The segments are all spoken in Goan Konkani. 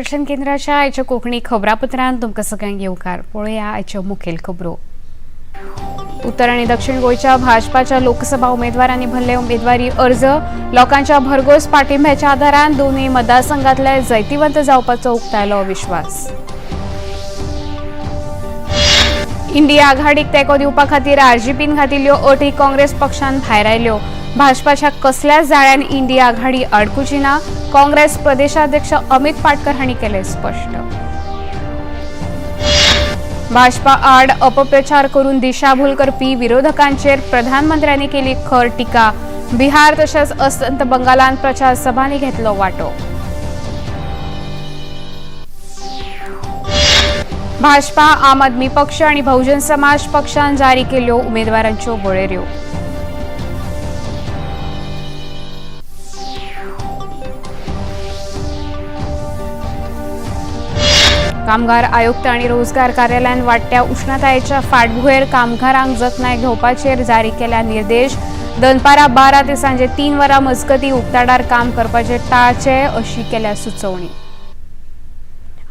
दूरदर्शन केंद्राच्या आयच्या कोंकणी खबरापत्रांत तुमकां सगळ्यांक येवकार. पळोवया आयच्यो मुखेल खबरो. उत्तर आनी दक्षिण गोंयच्या भाजपाच्या लोकसभा उमेदवारांनी भरले उमेदवारी अर्ज. लोकांच्या भरघोस पाठिंब्याच्या आदारान दोनूय मतदारसंघातले जैतिवंत जावपाचो उक्तायलो विश्वास. इंडिया आघाडीक तेंको दिवपा खातीर आरजीपीन घातिल्ल्यो अटी काँग्रेस पक्षान भायरायल्यो. भाजपाच्या कसल्याच जाळ्यान इंडिया आघाडी अडकुची ना, काँग्रेस प्रदेशाध्यक्ष अमित पाटकर हांणी केलें स्पश्ट. भाजपा आड अपप्रचार करून दिशाभूल करपी विरोधकांचेर प्रधानमंत्र्यांनी केली खर टिका. बिहार तशेंच अस्तंत बंगालांत प्रचार सभांनी घेतलो वांटो. भाजपा, आम आदमी पक्ष आनी बहुजन समाज पक्षान जारी केल्यो उमेदवारांच्यो वळेऱ्यो. कामगार आयुक्त आनी रोजगार कार्यालयान वाडट्या उष्णतायेच्या फाटभुंयेर कामगारांक जतनाय घेवपाचेर जारी केल्या निर्देश. दनपारां 12 ते सांजे 3 वरां मजगती उक्ताडार काम करपाचें टाळचें अशी केल्या सुचोवणी.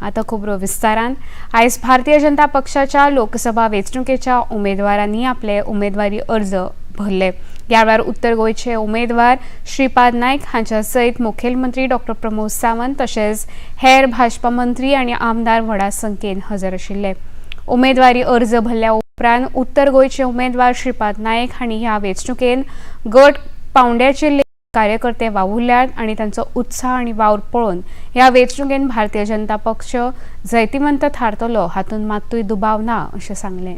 आतां खबरो विस्तारान. आयज भारतीय जनता पक्षाच्या लोकसभा वेंचणुकेच्या उमेदवारांनी आपले उमेदवारी अर्ज भरले. ह्या वेळार उत्तर गोंयचे उमेदवार श्रीपाद नायक हांच्या सयत मुखेलमंत्री डॉक्टर प्रमोद सावंत तशेंच हेर भाजपा मंत्री आनी आमदार व्हडा संख्येन हजर आशिल्ले. उमेदवारी अर्ज भरल्या उपरांत उत्तर गोंयचे उमेदवार श्रीपाद नायक हांणी ह्या वेंचणुकेन गट पावंड्याचेर कार्यकर्ते वावुरल्यात आनी तांचो उत्साह आनी वावर पळोवन ह्या वेंचणुकेन भारतीय जनता पक्ष जैतिवंत थारतलो हातूंत मात्तूय दुबाव ना अशें सांगलें.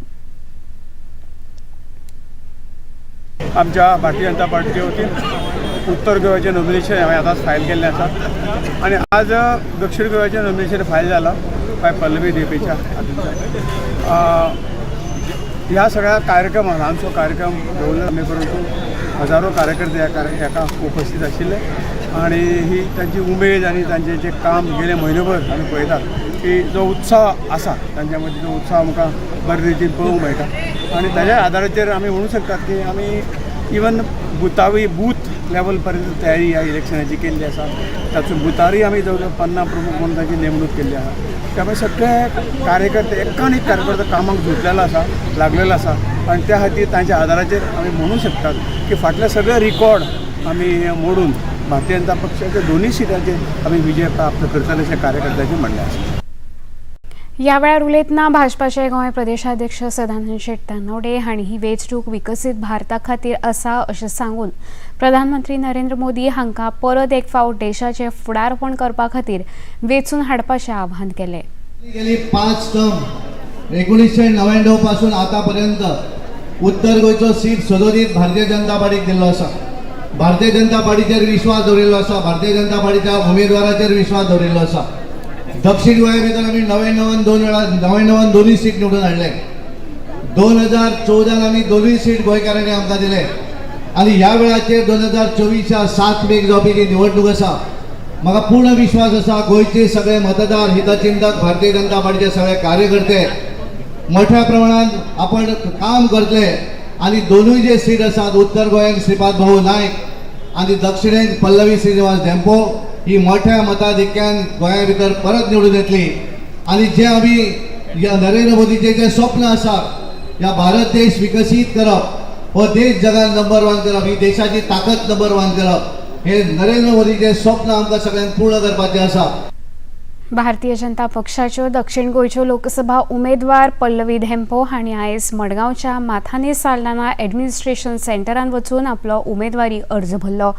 आमच्या भारतीय जनता पार्टीच्या वतीन उत्तर गोव्याचें नॉमिनेशन हांवें आतांच फायल केल्लें आसा आनी आज दक्षिण गोव्याचें नॉमिनेशन फायल जालां बाय पल्लवी धेंपेच्या हातूंतल्यान. ह्या सगळ्या कार्यक्रमाक ल्हानसो कार्यक्रम दवरला आमी, परंतु हजारो कार्यकर्ते ह्या हाका उपस्थित आशिल्ले आनी ही तांची उमेद आनी तांचें जें काम गेले म्हयनोभर आमी पळयतात की जो उत्साह आसा तांच्या मदीं, जो उत्साह आमकां बरे रितीन पळोवंक मेळटा आनी ताज्या आदाराचेर आमी म्हणू शकतात की आमी इवन बुथावी बूथ लेवल पर्यंत तयारी ह्या इलेक्शनाची केल्ली आसा. तातूंत बुथारूय आमी जवळ जवळ 50 प्रमुख म्हणून तांची नेमणूक केल्ली आसा. त्यामुळे सगळे कार्यकर्ते एकान एक कार्यकर्तो कामाक झुजलेलो आसा, लागलेलो आसा आनी त्या खातीर तांच्या आदाराचेर आमी म्हणू शकतात की फाटले सगळे रिकॉर्ड आमी मोडून भारतीय जनता पक्षाच्या दोनूय सिटांचेर आमी विजय प्राप्त करतले अशें कार्यकर्त्यांचें म्हणणें आसा. ह्या वेळार उलयतना भाजपाचे गोंय प्रदेशाध्यक्ष सदानंद शेट तानोडे हांणी ही वेंचणूक विकसीत भारता खातीर आसा अशें सांगून प्रधानमंत्री नरेंद्र मोदी हांकां परत एक फावट देशाचें फुडारपण करपा खातीर वेंचून हाडपाचें आवाहन केलें. गेली 5 टर्म 1999 पासून आतापर्यंत उत्तर गोंयचो सीट सदोदीत भारतीय जनता पार्टीक दिल्लो आसा. भारतीय जनता पार्टीचेर विश्वास दवरिल्लो आसा, भारतीय जनता पार्टीच्या उमेदवाराचेर विश्वास दवरिल्लो आसा. दक्षिण गोंया भितर आमी 99 दोन वेळा 99 दोनूय सीट निवडून हाडले. 2014 आमी दोनूय सीट गोंयकारांनी आमकां दिले आनी ह्या वेळाचेर 2024 7 मेक जावपी जी निवडणूक आसा, म्हाका पूर्ण विश्वास आसा गोंयचे सगळे मतदार, हितचिंतक, भारतीय जनता पार्टीचे सगळे कार्यकर्ते मोठ्या प्रमाणात आपण काम करतले आनी दोनूय जे सीट आसात, उत्तर गोंयांत श्रीपाद भाऊ नायक आनी दक्षिणेंत पल्लवी श्रीनिवास धेंपो ही मोठ्या मताधिक्यान गोंया भितर परत निवडून येतली. आनी जे आमी ह्या नरेंद्र मोदीचे जे स्वप्न आसा, ह्या भारत देश विकसीत करप, हो देश जगान नंबर 1 करप, ही देशाची ताकद नंबर 1 करप, हे नरेंद्र मोदीचे स्वप्न आमकां सगळ्यांक पूर्ण करपाचें आसा. भारतीय जनता पक्षाच्यो दक्षिण गोंयच्यो लोकसभा उमेदवार पल्लवी धेंपो हांणी आयज मडगांवच्या माथानी साल्दाना एडमिनिस्ट्रेशन सेंटरान वचून आपलो उमेदवारी अर्ज भरलो.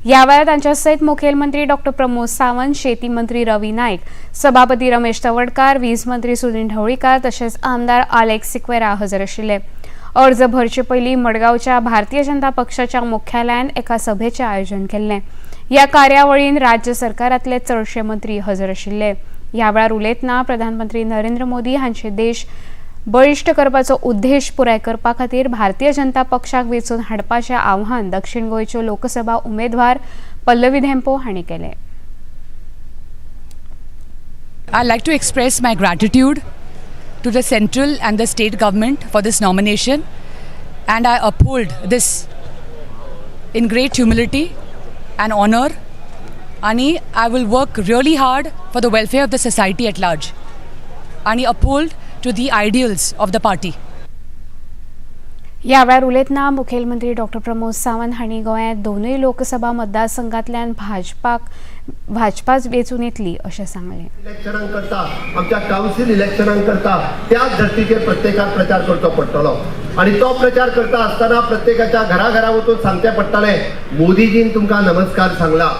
ह्या वेळार तांच्या सयत मुखेलमंत्री डॉक्टर प्रमोद सावंत, शेती मंत्री रवी नायक, सभापती रमेश तवडकार, वीज मंत्री सुदिन ढवळीकार तशेंच आमदार आलेक्स सिक्वेरा हजर आशिल्ले. अर्ज भरचे पयलीं मडगांवच्या भारतीय जनता पक्षाच्या मुख्यालयान एका सभेचें आयोजन केल्लें. ह्या कार्यावळीन राज्य सरकारांतले चडशे मंत्री हजर आशिल्ले. ह्या वेळार उलयतना प्रधानमंत्री नरेंद्र मोदी हांचे देश बळिश्ट करपाचो उद्देश पुराय करपा खातीर भारतीय जनता पक्षाक वेंचून हाडपाचें आवाहन दक्षिण गोंयच्यो लोकसभा उमेदवार पल्लवी धेंपो हांणी केलें. I'd like to express my gratitude to the central and the state government for this nomination, and I uphold this in great humility and honor. आनी I will work really hard for the welfare of the society at large आनी uphold to the ideals of the party. ह्या वेळार उलयतना मुखेलमंत्री डॉक्टर प्रमोद सावंत हांणी गोंयांत दोनूय लोकसभा मतदारसंघांतल्यान भाजपाच वेंचून येतली अशें सांगलें. इलेक्शनां करता, आमच्या कावन्सील इलेक्शनां करता, त्याच धर्तीचेर प्रत्येकाक प्रचार करचो पडटलो आनी तो प्रचार करता आसतना प्रत्येकाच्या घराघरा वचून सांगचें पडटलें, मोदीजीन तुमकां नमस्कार सांगला,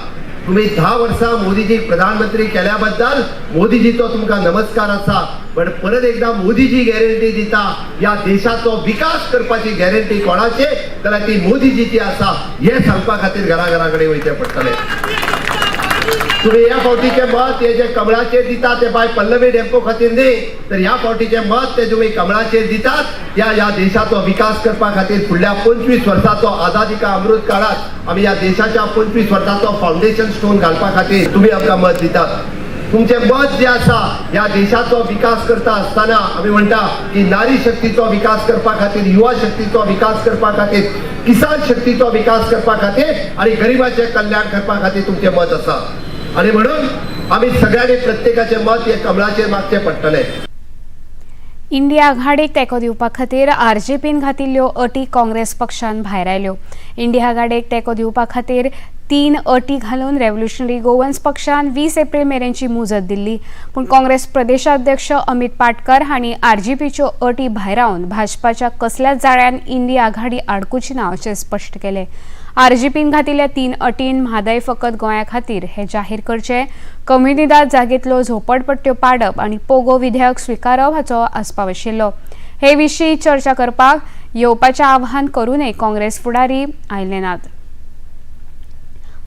तुम्ही 10 वर्सां मोदीजीक प्रधानमंत्री केल्या बद्दल मोदीजीचो तुमकां नमस्कार आसा, पण परत एकदा मोदीजी गॅरंटी दिता, ह्या देशाचो विकास करपाची गॅरंटी कोणाची जाल्यार ती मोदीजीची आसा, हें सांगपा खातीर घराघरा कडेन वयचें पडटलें. तुम्ही ह्या फावटीचें मत हे जे कमळाचेर दिता ते बाय पल्लवी डेम्पो खातीर न्ही, तर ह्या फावटीचें मत ते तुम्ही कमळाचेर दितात त्या ह्या देशाचो विकास करपा खातीर फुडल्या 25 वर्साचो आझादी का अमृत काळात आमी ह्या देशाच्या 25 वर्साचो फावंडेशन स्टोन घालपा खातीर तुम्ही आमकां मत दितात. तुमचें मत जें आसा ह्या देशाचो विकास करता आसतना आमी म्हणटा की नारी शक्तीचो विकास करपा खातीर, युवा शक्तीचो विकास करपा खातीर, किसान शक्तीचो विकास करपा खातीर आनी गरिबाचें कल्याण करपा खातीर तुमचें मत आसा आनी म्हणून आमी सगळ्यांनी प्रत्येकाचें मत हे कमळाचेर मागचें पडटलें. इंडिया आघाडीक तेंको दिवपा खातीर आरजेपीन घातिल्ल्यो अटी काँग्रेस पक्षान भायर आयल्यो. इंडिया आघाडीक तेंको दिवपा खातीर 3 अटी घालून रेव्होल्युशनरी गोवन्स पक्षान 20 एप्रिल मेरेनची मुजत दिल्ली, पूण काँग्रेस प्रदेशाध्यक्ष अमित पाटकर हांणी आरजीपीच्यो अटी भायरावन भाजपाच्या कसल्याच जाळ्यान इंडिया आघाडी आडकुची ना अशें स्पश्ट केलें. आरजीपीन घातिल्ल्या 3 अटीन म्हादय फकत गोंया खातीर हें जाहीर करचें, कम्युनिदाद जागेंतल्यो झोपडपट्ट्यो पाडप आनी पोगो विधेयक स्विकारप हाचो आस्पाव आशिल्लो. हे विशीं चर्चा करपाक येवपाचें आवाहन करूनय काँग्रेस फुडारी आयले नात.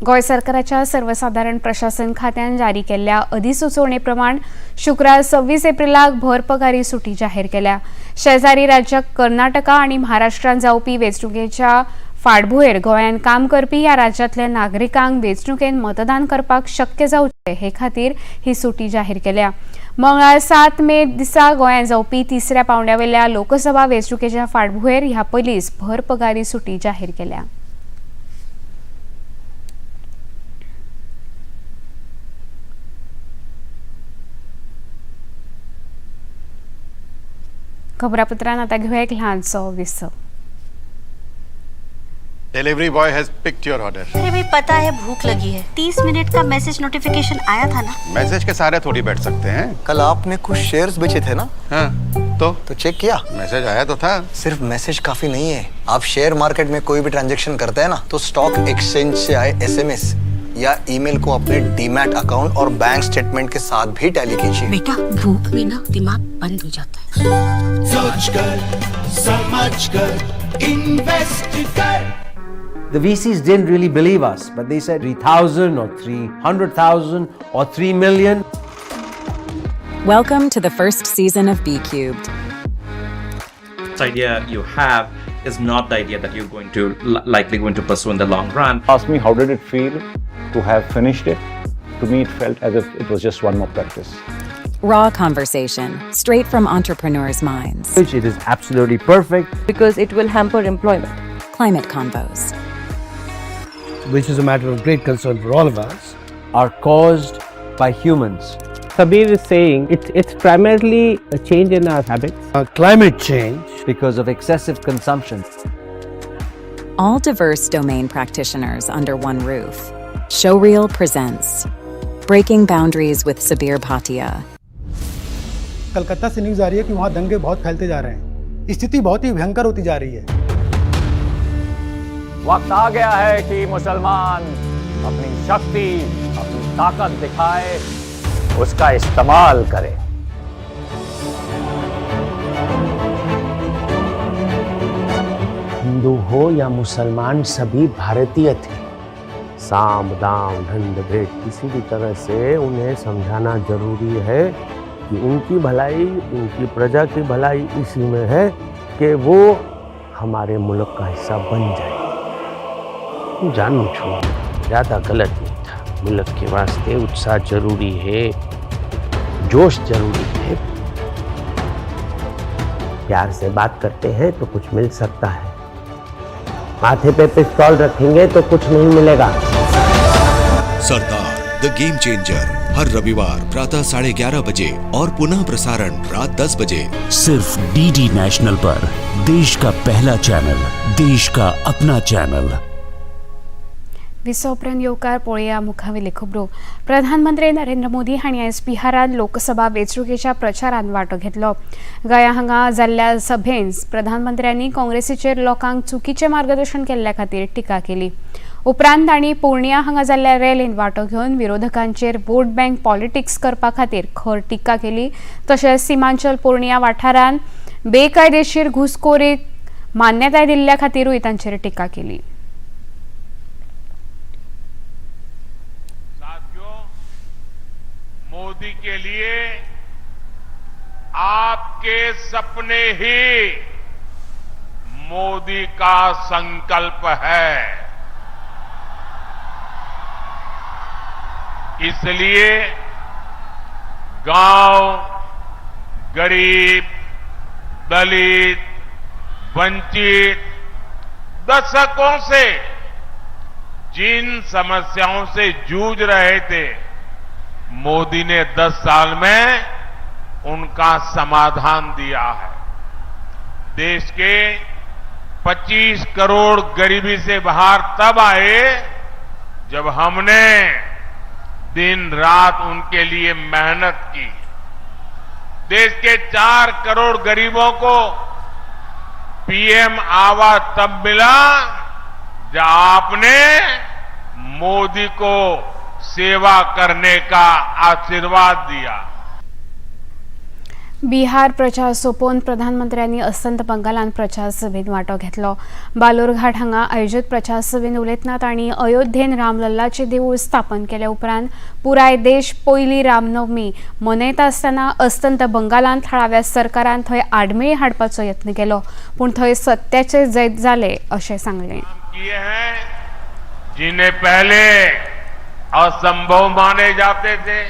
गोंय सरकाराच्या सर्वसाधारण प्रशासन खात्यान जारी केल्ल्या अधिसुचोवणे प्रमाण शुक्रार 26 एप्रिलाक भर पगारी सुटी जाहीर केल्या. शेजारी राज्य कर्नाटका आनी महाराष्ट्रांत जावपी वेंचणुकेच्या फाटभुंयेर गोंयांत काम करपी ह्या राज्यांतल्या नागरिकांक वेंचणुकेंत मतदान करपाक शक्य जावचें हे खातीर ही सुटी जाहीर केल्या. मंगळार 7 मे दिसा गोंयांत जावपी तिसऱ्या पावंड्यावेल्या लोकसभा वेंचणुकेच्या फाटभुंयेर ह्या पयलींच भर पगारी सुटी जाहीर केल्या. खबरापत्रान आता घेऊया एक ल्हानसो विसव. Delivery boy has picked your order. अरे भाई पता है भूख लगी है, 30 मिनट का मैसेज नोटिफिकेशन आया था ना. मैसेज के सहारे थोड़ी बैठ सकते हैं. कल आपने कुछ शेयर्स बेचे थे ना? हाँ, तो चेक किया? मैसेज आया तो था. सिर्फ मैसेज काफी नहीं है. आप शेयर मार्केट में कोई भी ट्रांजेक्शन करते हैं ना, तो स्टॉक एक्सचेंज से आए एसएमएस या ईमेल को अपने डीमैट अकाउंट और बैंक स्टेटमेंट के साथ भी टैली कीजिए. बेटा भूख में ना दिमाग बंद हो जाता है. सोच कर समझ कर इन्वेस्ट कर. The VCs didn't really believe us, but they said 3,000 or 300,000 or 3 million. Welcome to the first season of BCubed. This idea you have is not the idea that you're going to likely going to pursue in the long run. Ask me how did it feel to have finished it? To me, it felt as if it was just one more practice. Raw conversation, straight from entrepreneurs' minds. It is absolutely perfect. Because it will hamper employment. Climate convos, which is a matter of great concern for all of us, are caused by humans. Sabir is saying it's primarily a change in our habits. Climate change. Because of excessive consumption. All diverse domain practitioners under one roof. Showreel presents Breaking Boundaries with Sabir Bhatia. Calcutta से न्यूज़ आ रही है कि वहाँ दंगे बहुत फैलते जा रहे हैं, स्थिति बहुत ही भयंकर होती जा रही है. वक्त आ गया है कि मुसलमान अपनी शक्ति, अपनी ताकत दिखाए, उसका इस्तेमाल करे. हिंदू हो या मुसलमान, सभी भारतीय थे. साम दाम दंड भेद किसी भी तरह से उन्हें समझाना जरूरी है कि उनकी भलाई, उनकी प्रजा की भलाई इसी में है कि वो हमारे मुल्क का हिस्सा बन जाए. जानू छू ज़्यादा गलत नहीं था. मुल्क के वास्ते उत्साह जरूरी है, जोश जरूरी है. प्यार से बात करते हैं तो कुछ मिल सकता है, माथे पे पिस्तौल रखेंगे तो कुछ नहीं मिलेगा. सरदार The game changer हर रविवार प्रातः 11:30 बजे और पुनः प्रसारण रात 10 बजे। सिर्फ डीडी नेशनल पर, देश का पहला चैनल, देश का अपना चैनल। विसो उपरांत येवकार. पळोवया मुखावेले खबरो. प्रधानमंत्री नरेंद्र मोदी हांणी आयज बिहारांत लोकसभा वेंचणुकेच्या प्रचारांत वांटो घेतलो. गया हांगा जाल्ल्या सभेंत प्रधानमंत्र्यांनी काँग्रेसीचेर लोकांक चुकीचें मार्गदर्शन केल्ल्या खातीर टिका केली. उपरांत तांणी पूर्णिया हांगा जाल्ल्या रॅलींत वांटो घेवन विरोधकांचेर वोट बँक पॉलिटिक्स करपा खातीर खर टिका केली. तशेंच सिमांचल पूर्णिया वाठारांत बेकायदेशीर घुसखोरीक मान्यताय दिल्ल्या खातीरूय तांचेर टिका केली. साथियों, मोदी के लिए आपके सपने ही मोदी का संकल्प है। इसलिए गांव, गरीब, दलित, वंचित दशकों से जिन समस्याओं से जूझ रहे थे, मोदी ने 10 साल में उनका समाधान दिया है। देश के 25 करोड़ गरीबी से बाहर तब आए जब हमने दिन रात उनके लिए मेहनत की। देश के 4 करोड़ गरीबों को पीएम आवास तब मिला जब आपने मोदी को सेवा करने का आशीर्वाद दिया। बिहार प्रचार सोंपोवन प्रधानमंत्र्यांनी अस्तंत बंगालांत प्रचार सभेंत वांटो घेतलो. बालोरघाट हांगा आयोजीत प्रचार सभेंत उलयतना तांणी अयोध्येन रामलल्लाचें देवूळ स्थापन केल्या उपरांत पुराय देश पयली रामनवमी मनयता आसतना अस्तंत बंगालांत थळाव्या सरकारान थंय आडमेळी हाडपाचो यत्न केलो, पूण थंय सत्याचें जैत जालें अशें सांगलें. किए हैं जिन्हें पहले असंभव माने जाते थे,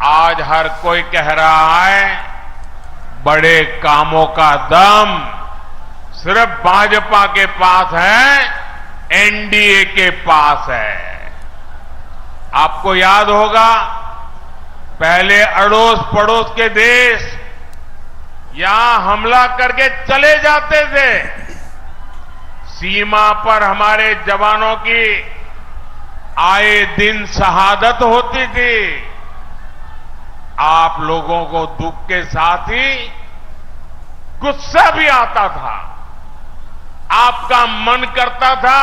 आज हर कोई कह रहा है बड़े कामों का दम सिर्फ भाजपा के पास है, एनडीए के पास है। आपको याद होगा, पहले अड़ोस पड़ोस के देश यहां हमला करके चले जाते थे। सीमा पर हमारे जवानों की आए दिन शहादत होती थी। आप लोगों को दुख के साथ ही गुस्सा भी आता था। आपका मन करता था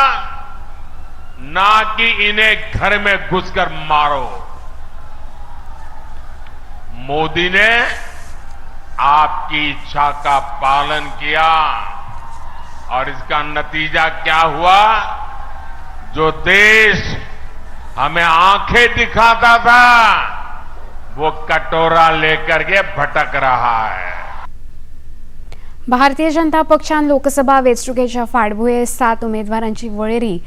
ना कि इन्हें घर में घुसकर मारो। मोदी ने आपकी इच्छा का पालन किया और इसका नतीजा क्या हुआ? जो देश हमें आंखें दिखाता था वो कटोरा लेकर के भटक रहा है। भारतीय जनता पक्षान लोकसभा वेंचणुकेच्या फाटभुंयेर 7 उमेदवारांची वळेरी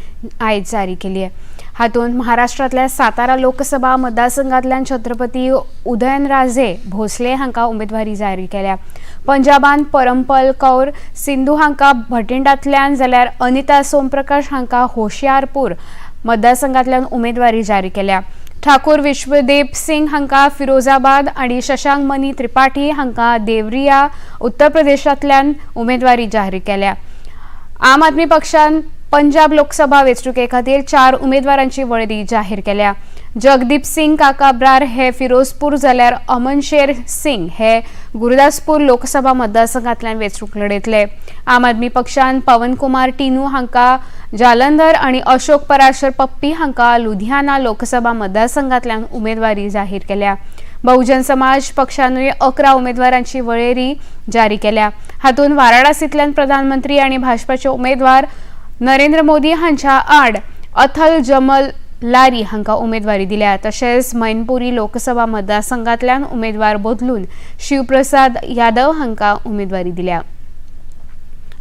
आयज जारी केली आहे. हातूंत महाराष्ट्रांतल्या सातारा लोकसभा मतदारसंघांतल्यान छत्रपती उदयनराजे भोसले हांकां उमेदवारी जारी केल्या. पंजाबांत परमपल कौर सिंधू हांकां भटिंडांतल्यान जाल्यार अनिता सोमप्रकाश हांकां होशियारपूर मतदारसंघांतल्यान उमेदवारी जारी केल्या. ठाकूर विश्वदेव सिंग हांकां फिरोजाबाद आनी शशांक मनी त्रिपाठी हांकां देवरिया उत्तर प्रदेशांतल्यान उमेदवारी जाहीर केल्या. आम आदमी पक्षान पंजाब लोकसभा वेंचणुके खातीर 4 उमेदवारांची वळेरी जाहीर केल्या. जगदीप सिंग काका ब्रार हे फिरोजपूर जाल्यार अमनशेर सिंग हे गुरुदासपूर लोकसभा मतदारसंघांतल्यान वेंचणूक लढयतले. आम आदमी पक्षान पवन कुमार टिनू हांकां जालंधर आनी अशोक पराशर पप्पी हांकां लुधियाना लोकसभा मतदारसंघांतल्यान उमेदवारी जाहीर केल्या. बहुजन समाज पक्षानूय 11 उमेदवारांची वळेरी जारी केल्या. हातूंत वाराणसींतल्यान प्रधानमंत्री आनी भाजपाचे उमेदवार नरेंद्र मोदी हांच्या आड अथल जमल लारी हांकां उमेदवारी दिल्या. तशेंच मैनपुरी लोकसभा मतदारसंघांतल्यान उमेदवार बदलून शिवप्रसाद यादव हांकां उमेदवारी दिल्या.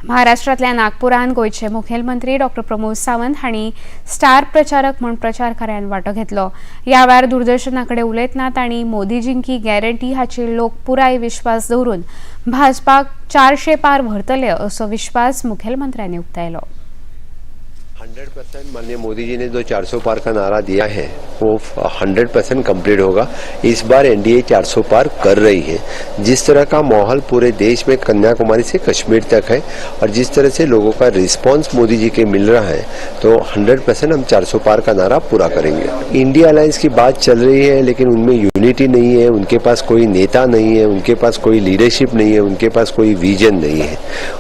महाराष्ट्रांतल्या नागपुरांत गोंयचे मुखेलमंत्री डॉक्टर प्रमोद सावंत हांणी स्टार प्रचारक म्हूण प्रचार कार्यांत वांटो घेतलो. ह्या वेळार दूरदर्शना कडेन उलयतना तांणी मोदीजींकी गॅरंटी हाचेर लोक पुराय विश्वास दवरून भाजपाक 400 पार व्हरतले असो विश्वास मुखेलमंत्र्यांनी उक्तायलो. 100% माननीय मोदी जी ने जो 400 पार का नारा दिया है वो 100% कंप्लीट होगा। इस बार एनडीए 400 पार कर रही है। जिस तरह का माहौल पूरे देश में कन्याकुमारी से कश्मीर तक है और जिस तरह से लोगों का रिस्पांस मोदी जी के मिल रहा है, तो 100% हम 400 पार का नारा पूरा करेंगे। इंडिया अलायंस की बात चल रही है, लेकिन उनमें यूनिटी नहीं है, उनके पास कोई नेता नहीं है, उनके पास कोई लीडरशिप नहीं है, उनके पास कोई विजन नहीं है।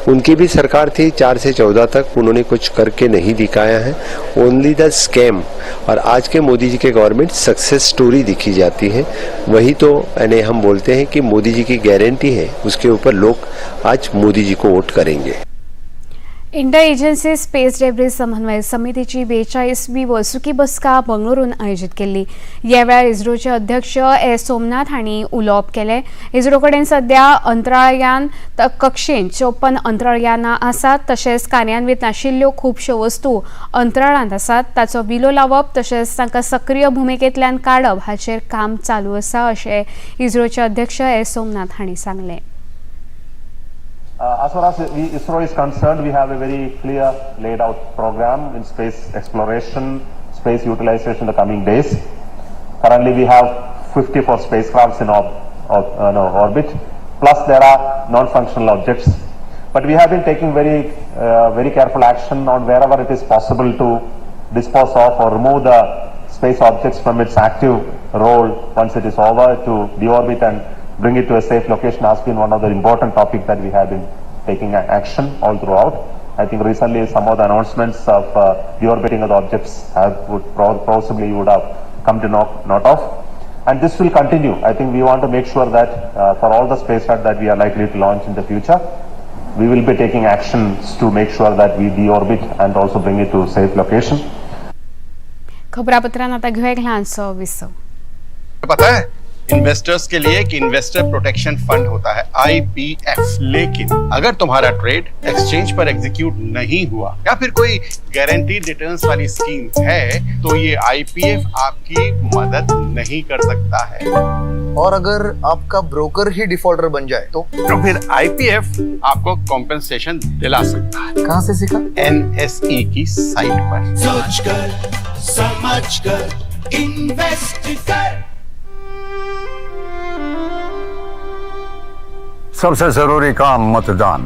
उनकी भी सरकार थी 4 से 14 तक, उन्होंने कुछ करके नहीं दिखाया है, ओनली the scam. और आज K Modi ji K government success story दिखी जाती है। वही तो यानी हम बोलते हैं कि मोदी जी की गारंटी है, उसके ऊपर लोग आज मोदी जी को वोट करेंगे। इंटर एजन्सी स्पेस डेब्रीज समन्वय समितीची 42वी वर्सुकी बसका बंगळुरून आयोजीत केल्ली. ह्या वेळार इस्रोचे अध्यक्ष एस सोमनाथ हांणी उलोवप केलें. इस्रो कडेन सध्या अंतराळयान कक्षेंत 54 अंतराळयानां आसात, तशेंच कार्यान्वीत नाशिल्ल्यो खुबश्यो वस्तू अंतराळांत आसात. ताचो विलो लावप तशेंच तांकां सक्रीय भुमिकेंतल्यान काडप हाचेर काम चालू आसा अशें इस्रोचे अध्यक्ष एस सोमनाथ हांणी सांगलें. As far as ISRO is concerned, we have a very clear laid out program in space exploration, space utilization in the coming days. Currently, we have 54 spacecrafts in orbit, plus there are non-functional objects. But we have been taking very careful action on wherever it is possible to dispose of or remove the space objects from its active role once it is over, to deorbit and bring it to a safe location has been one of the important topic that we have been taking action all throughout. I think recently some of the announcements of deorbiting of the objects have would possibly would have come to note of, and this will continue. I think we want to make sure that for all the spacecraft that we are likely to launch in the future, we will be taking actions to make sure that we deorbit and also bring it to safe location. खबरापत्रांत आता घेऊया एक ल्हानसो विसव. पता है इन्वेस्टर्स के लिए एक इन्वेस्टर प्रोटेक्शन फंड होता है आईपीएफ। लेकिन अगर तुम्हारा ट्रेड एक्सचेंज पर एग्जीक्यूट नहीं हुआ या फिर कोई गारंटीड रिटर्न्स वाली स्कीम है, तो ये आईपीएफ आपकी मदद नहीं कर सकता है। और अगर आपका ब्रोकर ही डिफॉल्टर बन जाए तो फिर आईपीएफ आपको कॉम्पेंसेशन दिला सकता है। कहाँ से सीखा? एनएसई की साइट पर। सोच कर, समझ कर, इन्वेस्ट कर। सबसे जरूरी काम मतदान।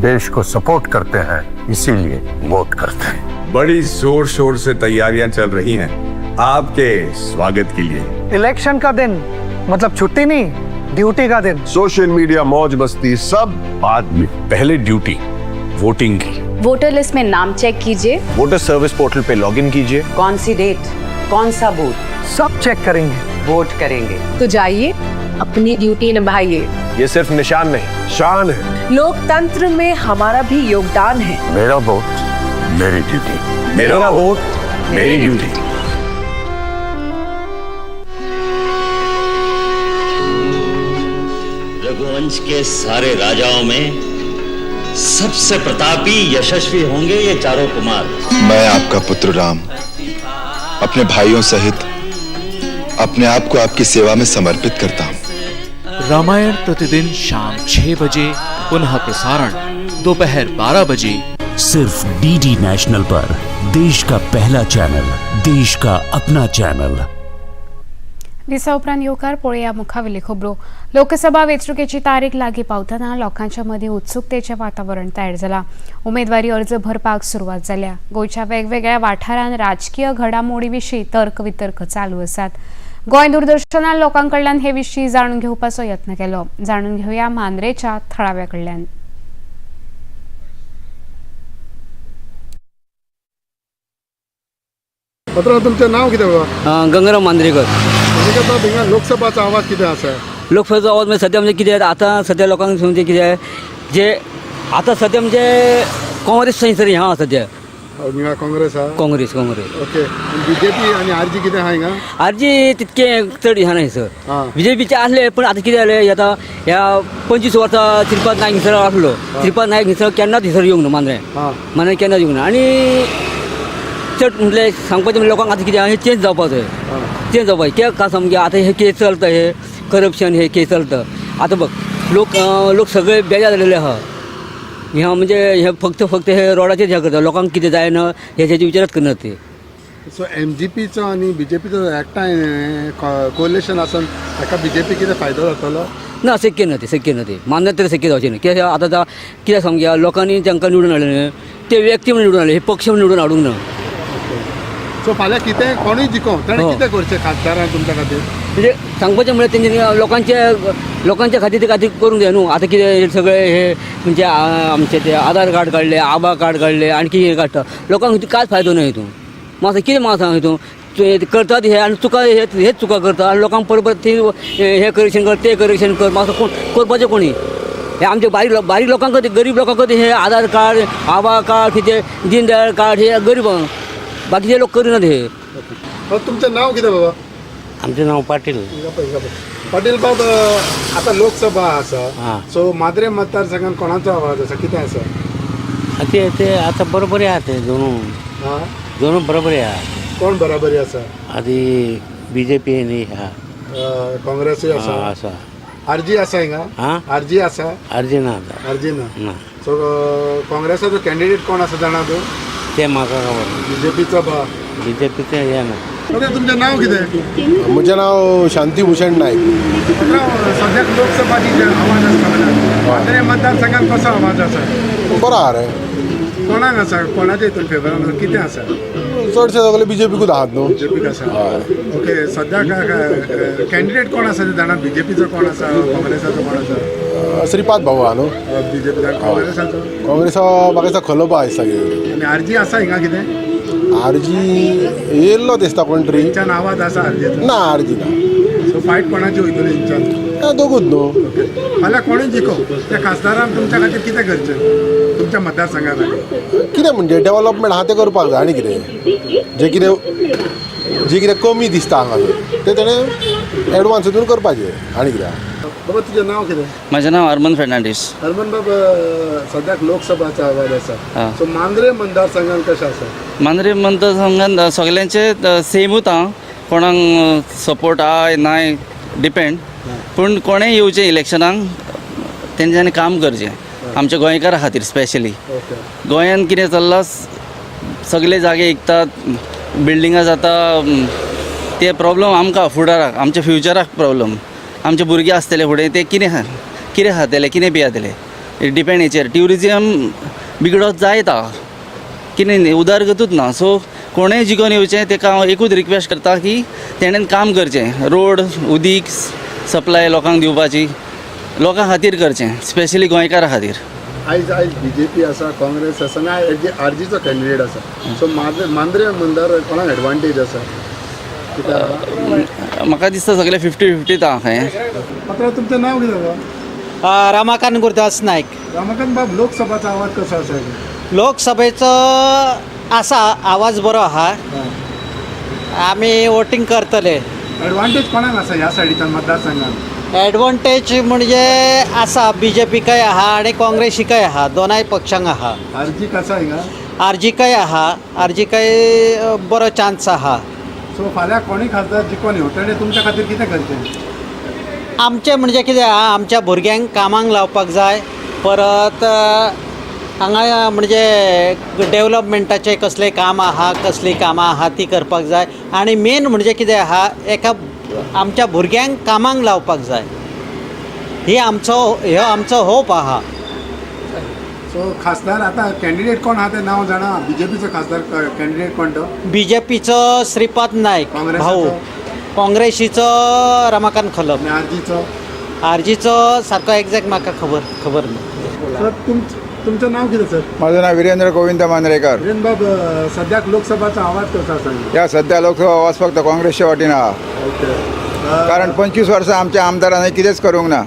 देश को सपोर्ट करते हैं, इसीलिए वोट करते हैं। बड़ी जोर शोर से तैयारियां चल रही हैं आपके स्वागत के लिए। इलेक्शन का दिन मतलब छुट्टी नहीं, ड्यूटी का दिन। सोशल मीडिया, मौज मस्ती सब बाद में, पहले ड्यूटी वोटिंग की। वोटर लिस्ट में नाम चेक कीजिए, water service portal pay login कीजिए। कौन सी डेट, कौन सा बूथ, सब चेक करेंगे, वोट करेंगे। तो जाइए अपनी ड्यूटी निभाइए। ये सिर्फ निशान नहीं, शान है। लोकतंत्र में हमारा भी योगदान है। मेरा वोट मेरी ड्यूटी, मेरा वोट मेरी ड्यूटी। रघुवंश के सारे राजाओं में सबसे प्रतापी यशस्वी होंगे ये चारों कुमार। मैं आपका पुत्र राम अपने भाइयों सहित अपने आप को आपकी सेवा में समर्पित करता हूँ। रामायण प्रतिदिन शाम 6 बजे, पुनः प्रसारण दोपहर 12 बजे, सिर्फ डीडी नेशनल पर। देश का पहला चैनल, देश का अपना चैनल। दिसा उपरांत येवकार पळोवया मुखावेली खबरो. लोकसभा वेंचणुकेची तारीख लागीं पावतना लोकांच्या मदीं उत्सुकतेचें वातावरण तयार जालां. उमेदवारी अर्ज भरपाक सुरवात जाल्या. गोंयच्या वेगवेगळ्या वाठारांत राजकीय घडामोडी विशीं तर्क वितर्क चालू आसात. गोंय दूरदर्शनान लोकां कडल्यान हे विशीं जाणून घेवपाचो यत्न केलो. जाणून घेवया मांद्रेच्या थळाव्या कडल्यान. पत्र तुमचें नाव कितें बाबा? गंगाराम मांद्रेकर. मांद्रेकर, लोकसभाचो आवाज कितें आसा? लोकसभेचो आवाज म्हणजे सद्या म्हणजे कितें आतां सद्या लोकांक म्हणजे कितें जे आतां सद्या म्हणजे काँग्रेस थंयसर हें आसा सद्या. हिंगा काँग्रेस आहा? काँग्रेस काँग्रेस. ओके. बीजेपी आनी आरजी कितें आहा हिंगा? आरजी तितकें चड हें ना सर. बीजेपीचे आसले पूण आतां कितें जालें आतां ह्या 25 वर्सां श्रीपाद नायक हिंसर आसलो. श्रीपाद नायक हिंसर केन्नाच हिंसर येवंक ना मांद्रें, मांद्रें केन्नाच येवंक ना. आनी चड म्हटलें सांगपाचें म्हणजे लोकांक आतां कितें हें चेंज जावपाक जाय, चेंज जावपाक जाय. कित्याक सामकें आतां हें केस चलता, हे करप्शन हे केस चलता. आतां बघ लोक लोक सगळे बेजार जालेले आहा. हे म्हणजे हे फक्त फक्त हे रोडाचेर हे करता, लोकांक कितें जायना हेजेर विचारच करनात ते. सो एमजीपीचो आनी बीजेपीचो एकठांय कोलिशन आसून ताका बीजेपी कितें फायदो जातलो? ना, शक्य ना ते, शक्य ना ते, मान्य तरी शक्य जावचें न्ही. कित्याक आतां कित्याक सांगया, लोकांनी तांकां निवडून हाडलें न्ही, ते व्यक्ती म्हणून निवडून हाडले, हे पक्ष म्हणून निवडून हाडूंक ना. सो फाल्यां कितें कोणूय जिखों ताणें कितें करचें खासदारान तुमच्या खातीर? म्हणजे सांगपाचें म्हळ्यार तेंच्यांनी लोकांच्या खातीर ते खातीर करूंक जाय न्हू. आतां कितें सगळे हे म्हणजे आमचे ते आधार कार्ड काडले, आबा कार्ड काडले, आनी कितें काडटा, लोकांक कांयच फायदो ना हितून. म्हाका कितें म्हाका सांग, हितून करतात हे आनी चुका हेच चुका करता आनी लोकांक परत परत ती हे करेक्शन कर, ते करेक्शन कर. म्हाका कोण करपाचें कोणी हे आमचे बारीक लोकांक, गरीब लोकांक हे आधार कार्ड, आबा कार्ड, कितें दीनदयाळ कार्ड, हे गरीब बाकीचे लोक करिनात हे. तुमचें नांव कितें बाबा? आमचें नांव पाटील. पाटील बाब, आतां लोकसभा आसा, सो माद्रे मतदारसंघात कोणाचो आवाज आसा, कितें आसा? ते ते आतां बरोबरी आहा, ते दोनू दोनू बरोबरी आहा. कोण बराबरी आसा? आदी बीजेपी आनी आहा, काँग्रेसूय आसा. आसा. आरजी आसा हिंगा? आरजी आसा? आरजी ना आतां. आरजी ना. सो काँग्रेसाचो कॅन्डिडेट कोण आसा जाणा तूं? ते म्हाका खबर. बीजेपीचो बा? बीजेपीचें हें ना. तुमचें नांव कितें? म्हजें नांव शांतीभूषण नायक. सद्याक लोकसभाची आवाज आसता मांद्रे मतदारसंघात कसो आवाज आसा? बरो आहा रे. कोणाक आसा, कोणाच्या हितून फेवरान कितें आसा? चडशे सगळे बीजेपीकूच आहात न्हू. बीजेपीक आसा. ओके, सद्याक कॅन्डिडेट कोण आसा ते जाणा? बीजेपीचो कोण आसा, काँग्रेसाचो कोण आसा? श्रीपाद भाऊ आहा न्हू बीजेपीचो. काँग्रेसाचो? काँग्रेसा म्हाका दिसता खलोबा दिसता कितें. आनी आरजी आसा हिंगा कितें? आरजी येयल्लो दिसता कोण तरी. हेंच्यान आवाज आसा आरजीचो? ना, आरजी ना. सो फायट कोणाची वयतली हेंच्यान? दोगूच न्हू. फाल्यां कोणूय जिखो, त्या खासदारान तुमच्या खातीर कितें करचें तुमच्या मतदारसंघा खातीर? कितें म्हणजे डेवलपमेंट आहा तें करपाक जाय आनी कितें, जें कितें कमी दिसता हांगासर तें तेणें एडवान्स हितून करपाचें आनी कितें. बाबा तुजें नांव कितें? म्हजें नांव हरमन फेर्नांडीस. हरमन बाब, सद्याक लोकसभाचो आवाज आसा, सो मांद्रे मतदारसंघान कशें आसा? मांद्रे मतदारसंघान सगल्यांचे सेमूच आहा, कोणाक सपोर्ट आहा नाय डिपेंड, पूण कोणें येवचें इलेक्शनाक तेंच्यांनी काम करचें आमच्या गोंयकारां खातीर. स्पेशली गोंयांत कितें चल्लां, सगळे जागे विकतात, बिल्डिंगां जाता, ते प्रॉब्लम आमकां फुडाराक, आमच्या फ्युचराक प्रॉब्लम. आमचे भुरगे आसतले फुडें ते कितें कितें खातले, कितें पियातले, डिपेंड हेचेर. ट्युरिजम बिगडत जायत आहा, कितें न्ही, उदरगतूच ना. सो कोणेंय जिखोन येवचें तेका हांव एकूच रिक्वेस्ट करता की तेणेन काम करचें, रोड, उदीक सप्लाय लोकांक दिवपाची, लोकां खातीर करचें, स्पेशली गोंयकारां खातीर. आयज आयज बीजेपी आसा, काँग्रेस आसा आनी आरजीचो कॅन्डिडेट आसा, सो मांद्रे आमदार कोणाक एडवांटेज आसा? म्हाका दिसता सगळे 50-50 आहा खंय. आतां तुमचें नांव कितें बाबा? रमाकांत गुरुदास नायक. रमाकांत बाब, लोकसभाचो आवाज कसो आसा? लोकसभेचो आसा आवाज बरो आहा, आमी वोटींग करतले. एडवांटेज कोणाक आसा ह्या सायडीच्यान मतदारसंघान? एडवांटेज म्हणजे आसा बीजेपीकय आहा आनी काँग्रेसीकय आहा, दोनाय पक्षांक आहा. आरजीक आसा हिंगा? आरजीकय आहा, आरजीकय बरो चान्स आहा. सो फाल्यां कोणूय खासदार जिखोन येवं तेणें तुमच्या खातीर कितें करचें? आमचें म्हणजे कितें आहा, आमच्या भुरग्यांक कामाक लावपाक जाय, परत हांगा म्हणजे डेवलपमेंटाचें कसलें काम आहा, कसलीं कामां आहा तीं करपाक जाय. आनी मेन म्हणजे कितें आहा, एका आमच्या भुरग्यांक कामाक लावपाक जाय, ही आमचो ह्यो आमचो होप आहा. सो खासदार आतां कॅन्डिडेट कोण आहा तें नांव जाणा? बीजेपीचो खासदार कॅन्डिडेट कोण तो? बीजेपीचो श्रीपाद नायक भाऊ, काँग्रेसीचो रमाकांत खलप, आरजीचो? आरजीचो सारको एग्जॅक्ट म्हाका खबर ना. तुमचें नांव कितें सर? माझं नाव वीरेंद्र गोविंद मांद्रेकर. वीरेंद्र बाब, सद्याक लोकसभाचो आवाज कसो आसा? ह्या सध्या लोकसभा आवाज फक्त काँग्रेसच्या वाटेन आहा. ओके. कारण 25 वर्सां आमच्या आमदारांनी कितेंच करूंक ना.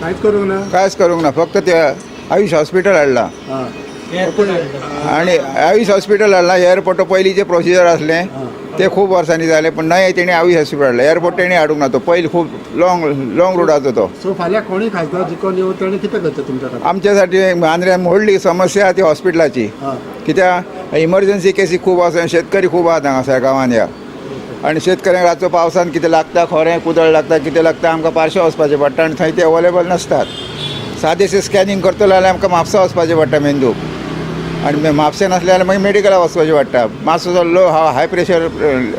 कांयच करूंक ना? कांयच करूंक ना, फक्त ते आयुष हॉस्पिटल हाडलां आनी आयुष हॉस्पिटल हाडलां. एअरपोर्ट पयलीं जें प्रोसिजर आसलें ते खूब वर्सांनी जालें, पूण नाही तेणी आयुष हॉस्पिटल हाडलें. एअरपोर्ट तेणी हाडूंक ना, तो पयलीं खूब लॉंग रुटाचो तो. सो फाल्यां कोणूय खासदार जिखोन येवं तेणें कितें करचें तुमच्या खातीर? आमच्यासाठी मांद्र्यान व्हडली समस्या ती हॉस्पिटलाची, कित्याक इमर्जन्सी केसी खूब आसा, शेतकरी खूब आहात हांगासर गांवांत ह्या, आनी शेतकऱ्यांक रातचो पावसान कितें लागता, खोरें कुदळ लागता, कितें लागता, आमकां पारशें वचपाचें पडटा आनी थंय ते अवेलेबल नासतात. सादेशें स्कॅनिंग करतलो जाल्यार आमकां म्हापसा वचपाचें पडटा मेंदूक, आनी म्हापशें नासलें जाल्यार मागीर मेडिकलाक वचपाचें पडटा. मातसो जो लो हाय प्रेशर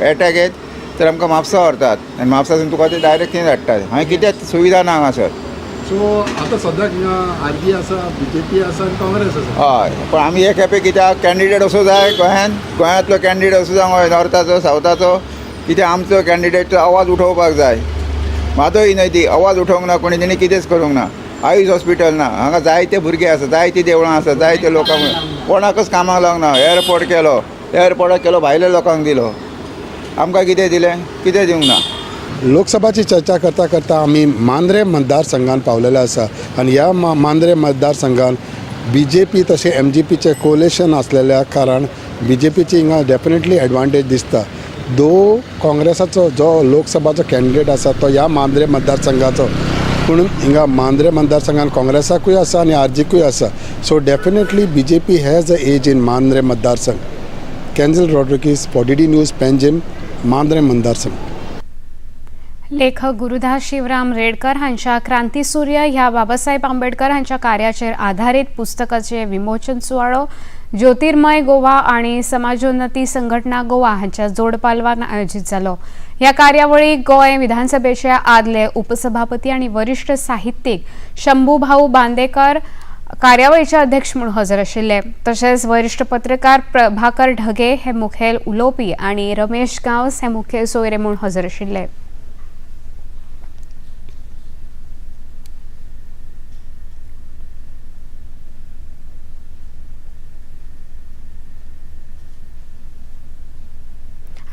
एटॅक येत तर आमकां म्हापसा व्हरतात आनी म्हापसासून तुका ते डायरेक्ट थंय धाडटात. हांवें कितेंच सुविधा ना हांगासर. सो आतां सद्याक हिंगा आरजी आसा, बीजेपी आसा आनी काँग्रेस आसा. हय, पण आमी एक खेपे कित्याक कॅन्डिडेट असो जाय गोंयांत, गोंयांतलो कॅन्डिडेट असो जावंक जाय, नॉर्थाचो सावथाचो, कित्याक आमचो कॅन्डिडेटचो आवाज उठोवपाक जाय. म्हादय न्हय ती आवाज उठोवंक ना कोणी, तेणी कितेंच करूंक ना. आयुष हॉस्पिटल ना, हांगा जायते भुरगे आसा, जायतीं देवळां आसा, जायते लोकांक, कोणाकच कामाक लावंक ना. एअरपोर्ट केलो, एअरपोर्टाक केलो भायल्या लोकांक दिलो, आमकां कितें दिलें? कितें दिवंक ना. लोकसभाची चर्चा करता करता आमी मांद्रे मतदारसंघान पावलेले आसा आनी ह्या मांद्रे मतदारसंघान बी जे पी तशें एम जी पीचें कोलेशन आसलेल्या कारण बी जे पीची हिंगा डेफिनेटली एडवांटेज दिसता. दो काँग्रेसाचो जो लोकसभाचो कॅन्डिडेट आसा तो ह्या मांद्रे मतदारसंघाचो, पूण हिंगा मांद्रे मतदारसंघान काँग्रेसाकूय आसा आनी आरजीकूय आसा. So definitely B J P has a edge in Mandrem मतदारसंघ. Cancel Rodrigues for D D news, Panjim, Mandrem मतदारसंघ. लेखक गुरुदास शिवराम रेडकर हांच्या क्रांतीसूर्य ह्या बाबासाहेब आंबेडकर हांच्या कार्याचेर आधारीत पुस्तकाचे विमोचन सुवाळो ज्योतिर्मय गोवा आनी समाजोन्नती संघटना गोवा हांच्या जोडपालवान आयोजीत जालो. ह्या कार्यावळीक गोंय विधानसभेचे आदले उपसभापती आनी वरिश्ठ साहित्यीक शंभूभाऊ बांदेकर कार्यावळीचे अध्यक्ष म्हूण हजर आशिल्ले. तशेंच वरिश्ठ पत्रकार प्रभाकर ढगे हे मुखेल उलोवपी आनी रमेश गांवस हे मुखेल सोयरे म्हूण हजर आशिल्ले.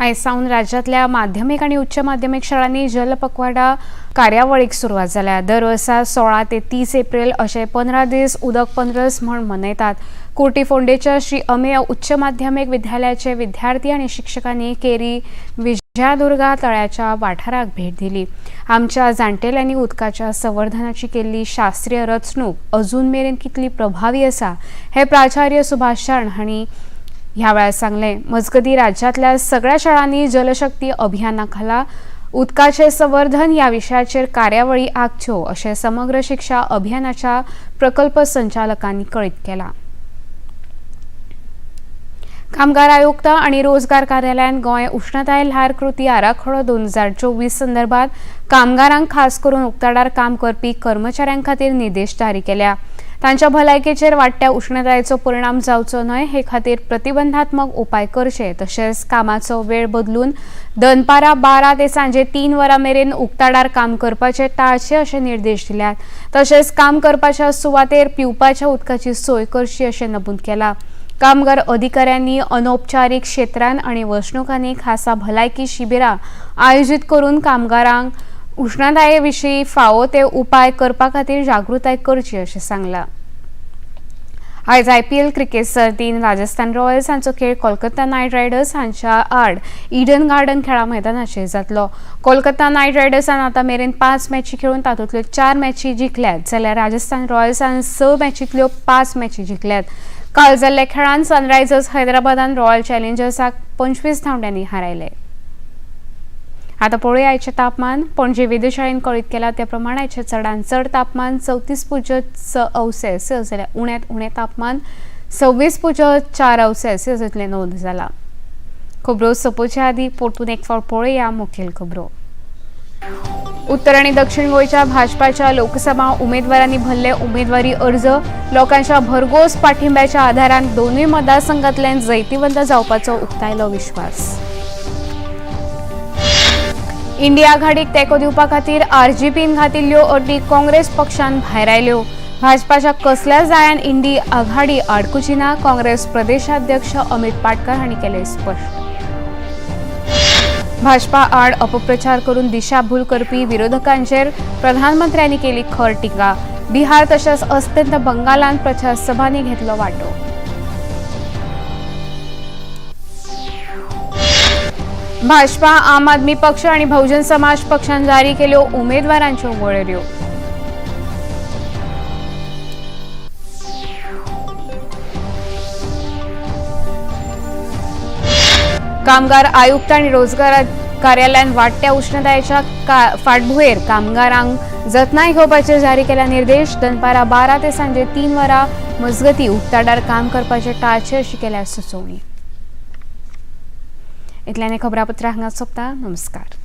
आयज सावन राज्यांतल्या माध्यमीक आनी उच्च माध्यमीक शाळांनी जलपखवाडा कार्यावळीक सुरवात जाल्या. दर वर्सा 16 ते 30 एप्रिल अशे 15 दीस उदक पंद्रस म्हूण मनयतात. कुर्टी फोंडेच्या श्री अमेय उच्च माध्यमीक विद्यालयाचे विद्यार्थी आनी शिक्षकांनी केरी विजयादुर्गा तळ्याच्या वाठाराक भेट दिली. आमच्या जाणटेल्यांनी उदकाच्या संवर्धनाची केल्ली शास्त्रीय रचणूक अजून मेरेन कितली प्रभावी आसा हे प्राचार्य सुभाष शरण हांणी ह्या वेळार सांगलें. मजगतीं राज्यांतल्या सगळ्या शाळांनी जलशक्ती अभियाना खाला उदकाचें संवर्धन ह्या विशयाचेर कार्यावळी आंखच्यो अशें समग्र शिक्षा अभियानाच्या प्रकल्प संचालकांनी कळीत केलां. कामगार आयुक्त आनी रोजगार कार्यालयान गोंय उश्णताय ल्हार कृती आराखडो 2024 संदर्भात कामगारांक खास करून उक्ताडार काम करपी कर्मचाऱ्यां खातीर निर्देश जारी केल्या. तांच्या भलायकेचेर वाडट्या उश्णतायेचो परिणाम जावचो न्हय हे खातीर प्रतिबंधात्मक उपाय करचे, तशेंच कामाचो वेळ बदलून दनपारां 12 ते सांजे 3 वरां मेरेन उक्ताडार काम करपाचें टाळचें अशे निर्देश दिल्यात. तशेंच काम करपाच्या सुवातेर पिवपाच्या उदकाची सोय करची अशें नमूद केलां. कामगार अधिकाऱ्यांनी अनौपचारीक क्षेत्रांत आनी वसणुकांनी खासा भलायकी शिबिरां आयोजीत करून कामगारांक उश्णताये विशीं फावो ते उपाय करपा खातीर जागृताय करची अशें सांगलां. आयज IPL cricket सर्तीन राजस्थान रॉयल्स हांचो खेळ कोलकाता नायट रायडर्स हांच्या आड इडन गार्डन खेळा मैदानाचेर जातलो. कोलकाता नायट रायडर्सान आतां मेरेन 5 मॅची खेळून तातूंतल्यो 4 मॅची जिखल्यात, जाल्यार राजस्थान रॉयल्सान 6 मॅचींतल्यो 5 मॅची जिखल्यात. काल जाल्ल्या खेळांत सनरायझर्स हैदराबादान रॉयल चॅलेंजर्साक 25 धांवड्यांनी हारायले. आतां पळोवया आयचें तापमान. पणजे वेधशाळेन कळीत केलां त्या प्रमाण आयचें चडांत चड तापमान 34.6 अंश सेल्सियस जाल्यार उण्यांत उणें तापमान 26.4 अंश सेल्सियस इतलें नोंद जालां. खबरो सोंपोवच्या आदीं परतून एक फावट पळोवया मुखेल खबरो. उत्तर आनी दक्षिण गोंयच्या भाजपाच्या लोकसभा उमेदवारांनी भरले उमेदवारी अर्ज. लोकांच्या भरघोस पाठिंब्याच्या आधारान दोनूय मतदारसंघांतल्यान जैतिवंत जावपाचो उक्तायलो विश्वास. इंडिया आघाडीक तेंको दिवपा खातीर आरजीपीन घातिल्ल्यो अटी काँग्रेस पक्षान भायरायल्यो. भाजपाच्या कसल्याच जायान इंडी आघाडी आडकुची ना, काँग्रेस प्रदेशाध्यक्ष अमित पाटकर हांणी केलें स्पश्ट. भाजपा आड अपप्रचार करून दिशाभूल करपी विरोधकांचेर प्रधानमंत्र्यांनी केली खर टिका. बिहार तशेंच अस्तंत बंगालांत प्रचार सभांनी घेतलो वांटो. भाजपा, आम आदमी पक्ष आनी बहुजन समाज पक्षान जारी केल्यो उमेदवारांच्यो वळेऱ्यो. कामगार आयुक्त आनी रोजगार कार्यालयान वाडट्या उश्णतायेच्या फाटभुंयेर कामगारांक जतनाय घेवपाचे जारी केल्या निर्देश. दनपारां 12 ते सांजे 3 वरां मजगती उक्ताडार काम करपाचे टाळचे अशी केल्या सुचोवणी. इतल्याने खबरापत्र हांगा सोंपता. नमस्कार.